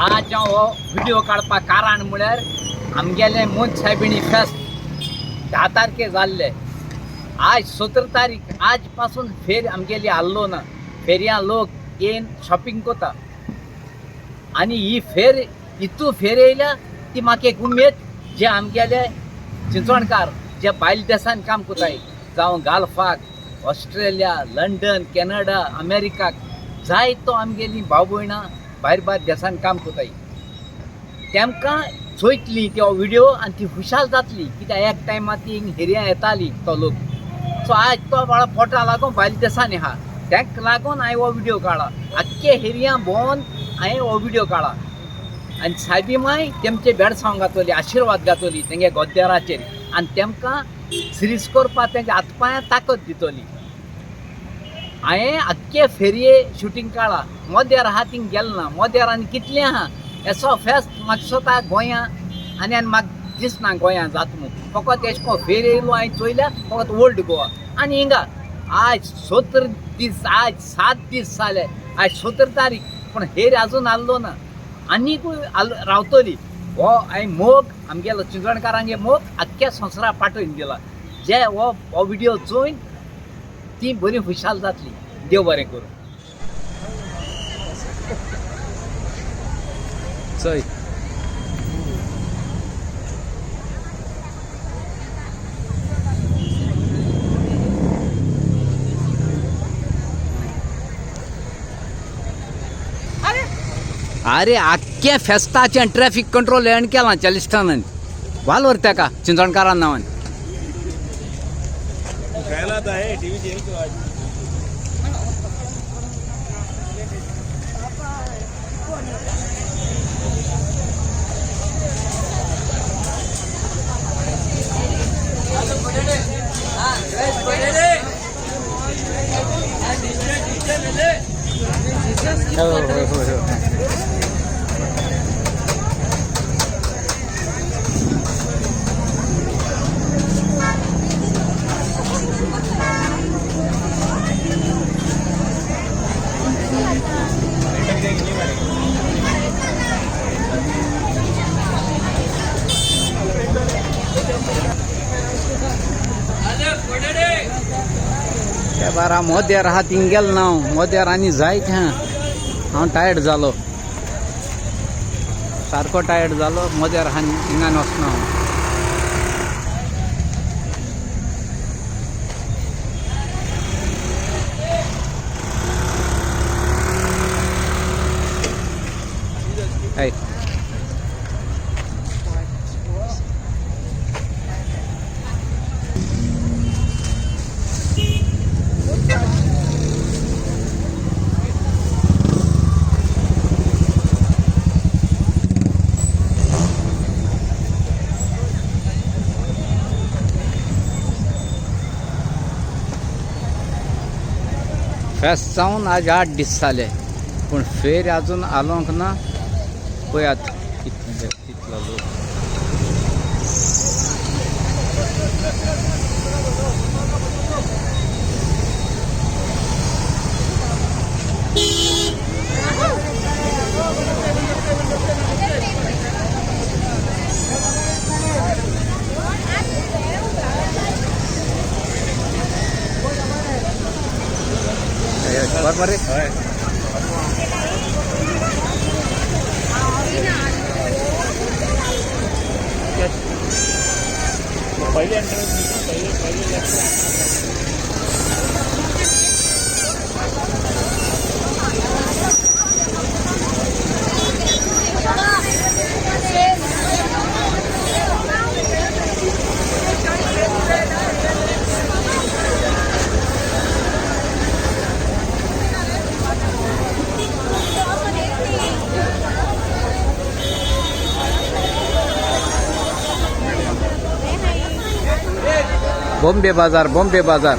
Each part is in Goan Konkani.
आज हांव हो व्हिडिओ काडपाक कारण म्हळ्यार आमगेलें मोंत सायबिणी फेस्त 10 तारखे जाल्लें. आज 17 तारीख, आज पासून फेर आमगेली हाल्लो ना. फेरयां लोक येवन शॉपिंग करता आनी ही फेर इतू फेर येयल्या ती म्हाका एक उमेद जे आमगेले चिंचवणकार जे भायल्या देशान काम करताय, जावं गाल्फाक, ऑस्ट्रेलिया, लंडन, कॅनडा, अमेरिकाक जाय तो आमगेली भाव भयणां भायर भायर देशान काम करताय, तेमकां चोयतली तो व्हिडियो आनी ती खुशाल जातली. कित्याक एक टायमार ती हेरयां येताली तो लोक. सो आज तो बाळा पोटा लागून भायल्या देशांनी आहा, तेका लागून हांवें हो व्हिडिओ काडला. आख्खे हेरयां भोंवन हांवें हो व्हिडिओ काडला आनी सायबी माय तेमचे बेडसांव घातली, आशिर्वाद घातली तेंगे गोद्देराचेर आनी तेमकां सिरीज करपाक तेंच्या हात पांयां ताकद दितली. हांवें आख्खे फेरये शुटींग काडला, मोद्यार आहा थिंग गेलो ना. मोद्यार आनी कितलें आहा येसो फेस्त म्हाका दिसता गोंयां आनी आनी म्हाका दिसना गोंयां जाता म्हूण. फकत एशें कोन्न फेर येयलो हांवें चोयल्या फकत ओल्ड गोवा आनी हिंगा. आज 17 दीस, आज 7 दीस जाले, आज 17 तारीख, पूण हेर आजून आसलो ना, आनीकूय रावतली. हो हांवें मोग आमगेलो चिंचवणकारांगे मोग आख्ख्या संवसारा पाठोवन दिला. जे हो हो व्हिडिओ चोयन ती बरी खुशाल जातली. देव बरें करूं. चोय अरे आख्खे फेस्ताचें ट्रॅफिक कंट्रोल हेण केलां चॅलिस्टनान. वाल व्हर तेका चिंचवणकारां नांवान. बारा मोद्यार आहा थिंग गेलो ना हांव. मोद्यार आनी जायत हा, हांव टायर्ड जालो, सारको टायर्ड जालो. मोद्यार आहा थिंगान वचना हांव. हय फेस्त जावन आज 8 दीस जाले, पूण फेर अजून आलोंक ना. पळयात कितले कितलो लोक. बरोबर आहे. पहिले एंट्रन्स, पहिले पहिले बॉम्बे बाजार, बॉम्बे बाजार.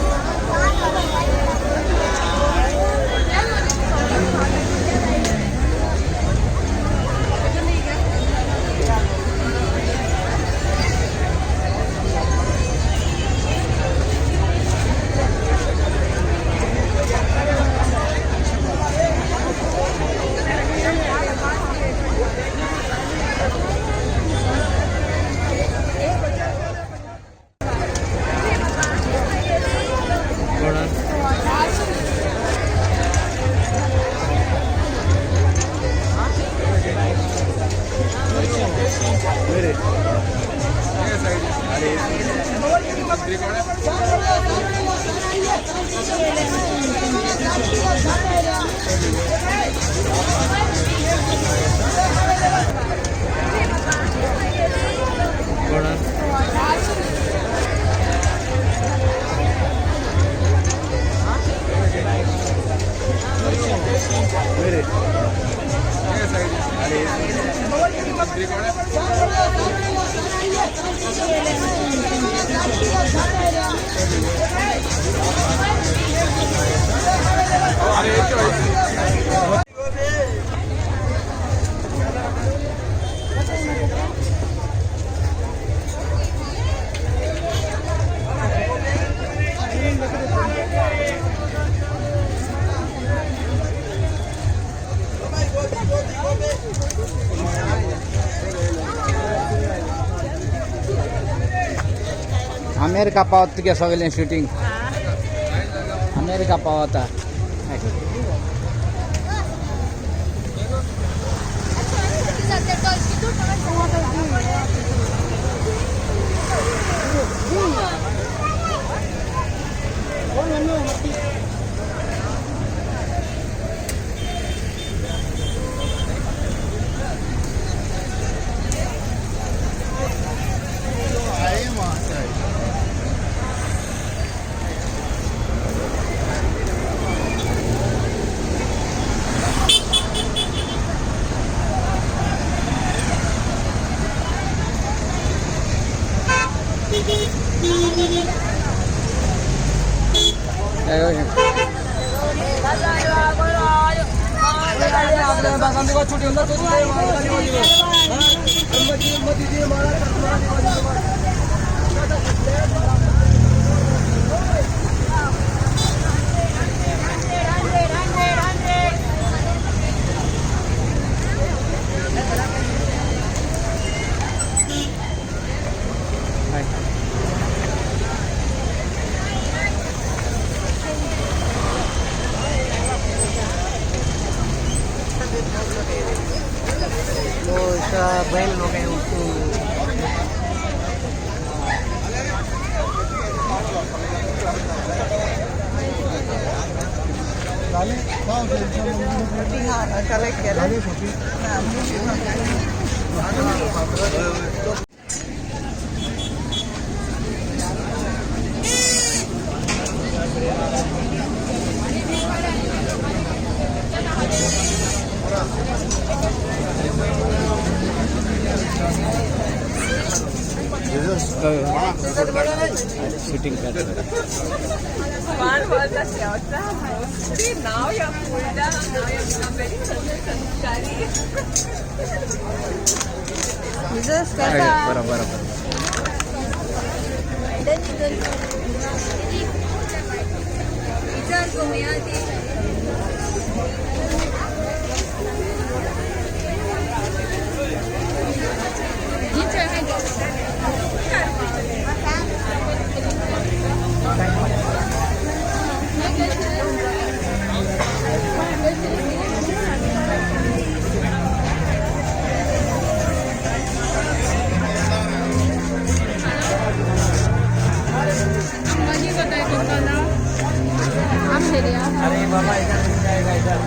अमेरिका पावत तुगे सगळें शुटींग अमेरिका पावता. बैल लोग हैं उसको. शूटिंग करता. Now you're cooled down, now you've become very sanskari. बरोबर बरोबर. विचार करूया ती. अरे बाबा इधर मिल जाएगा इधर.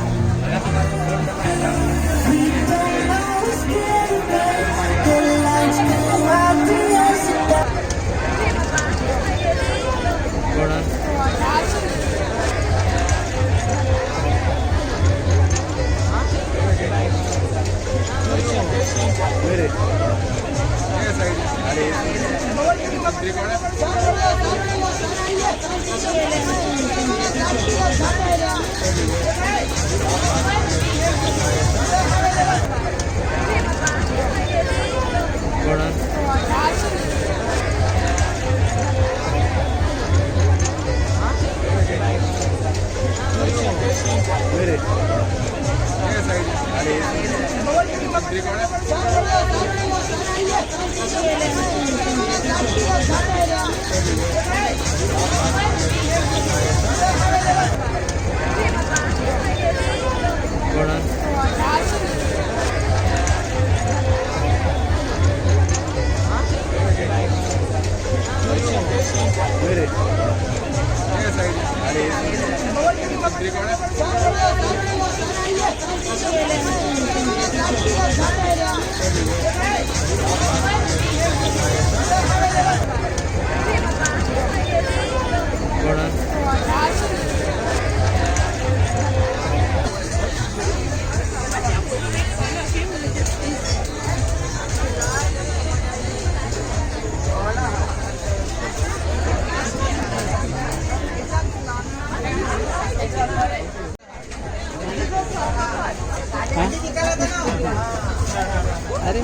अरे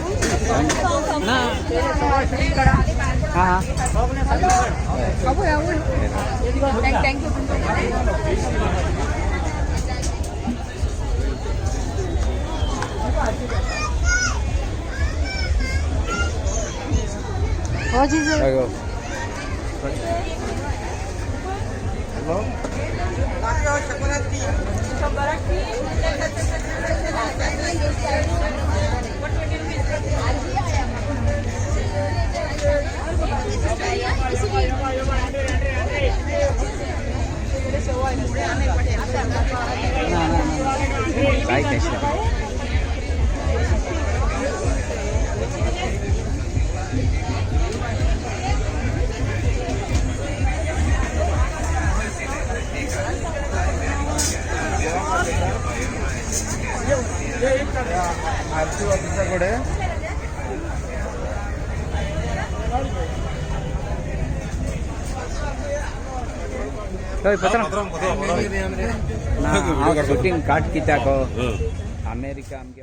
ना, हां. Thank you. हो जीजस. ना ना ना, काय कशें. आरती ऑफिसाकडे. हय पत्र ना, हांव शूटिंग काट कित्याक अमेरिका आमगे.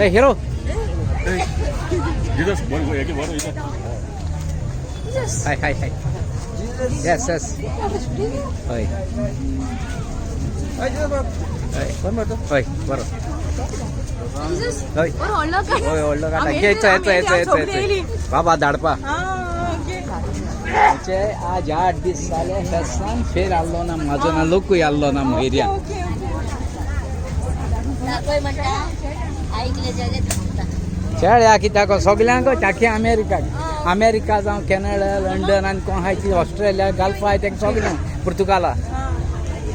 ए हिरो. Jesus, बरं हेके बरो इथं. हाय हाय हाय, येस येस, हय हय, हय, बरो, हय. हय, व्हडलो काटा. येचो येचो येचो येचो येचो बाबा धाडपा. म्हणजे आज 8 दीस जाले फेस्तान फेर आसलो ना म्हाजो, ना लोकूय आसलो ना म्हयऱ्यान. दाखय म्हणटा, ऐकले जागे. खेळ कित्याक सगल्यांक टाकी अमेरिकाक, अमेरिका जावं कॅनडा, लंडन आनी कोण आहाय ती ऑस्ट्रेलिया गल्फ आहाय तेंका सगल्यांक, पुर्तुगाला,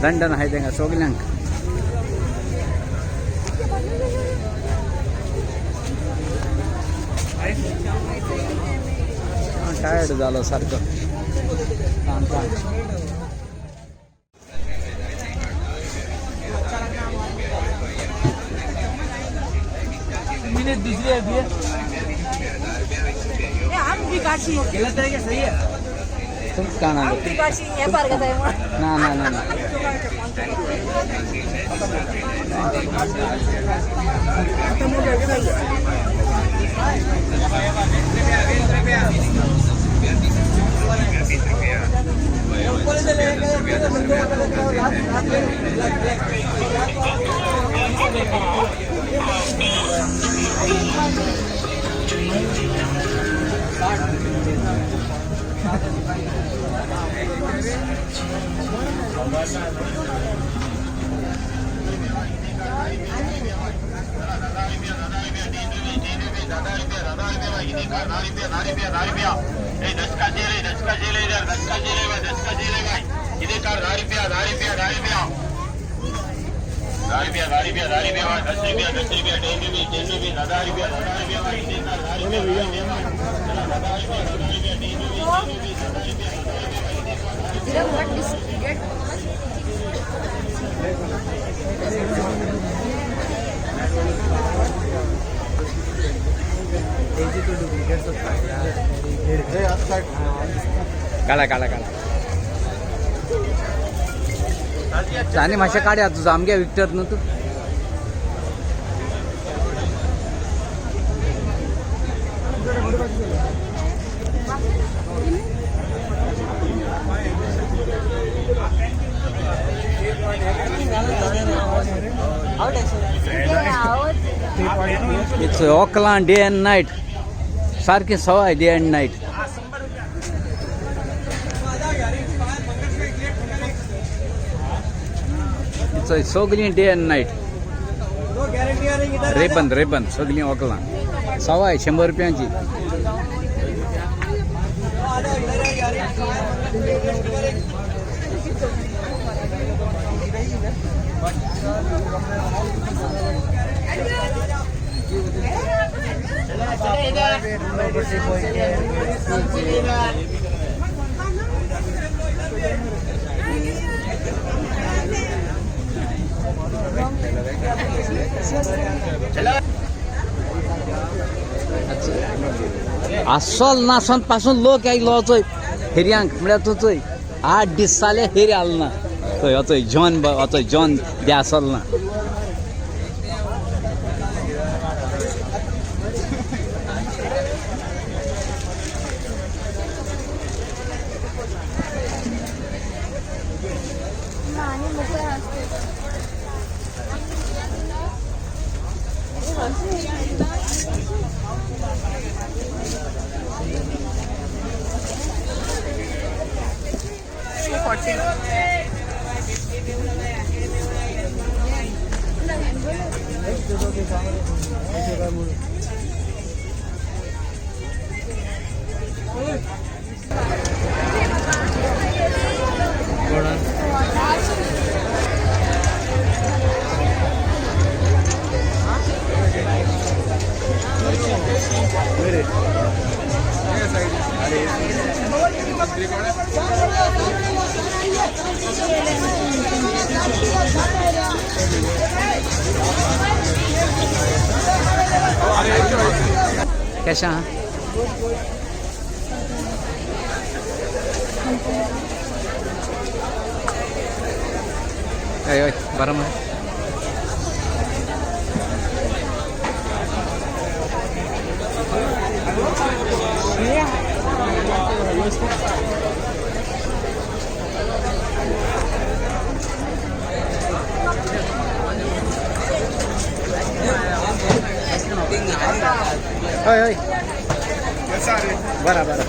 लंडन आहाय तेंका सगल्यांक. टायर्ड जालो सारको काम काम. तुमकां ना. ना ना ना ना. काढा काढा काढा आनी मातशें काडया तुजो आमगे विक्टर न्हू तूं. It's वकलां day and night, सारकी सवाय डे अँड नायट. सगळीं day and night. Ray-Ban Ray-Ban सगळीं वकलां सवाय 100 रुपयांची. अस्सल नासोन पासून लोक आयलो चोय हेरयांक, म्हळ्यार तूं चोय 8 दीस जाले हेरी आलो ना. चोय चोय जॉन, चोय जॉन दे आसल ना. आणि मोकळं असते. कशें आहा? हय हय, बरें मरे. हय हय, बरं बरं.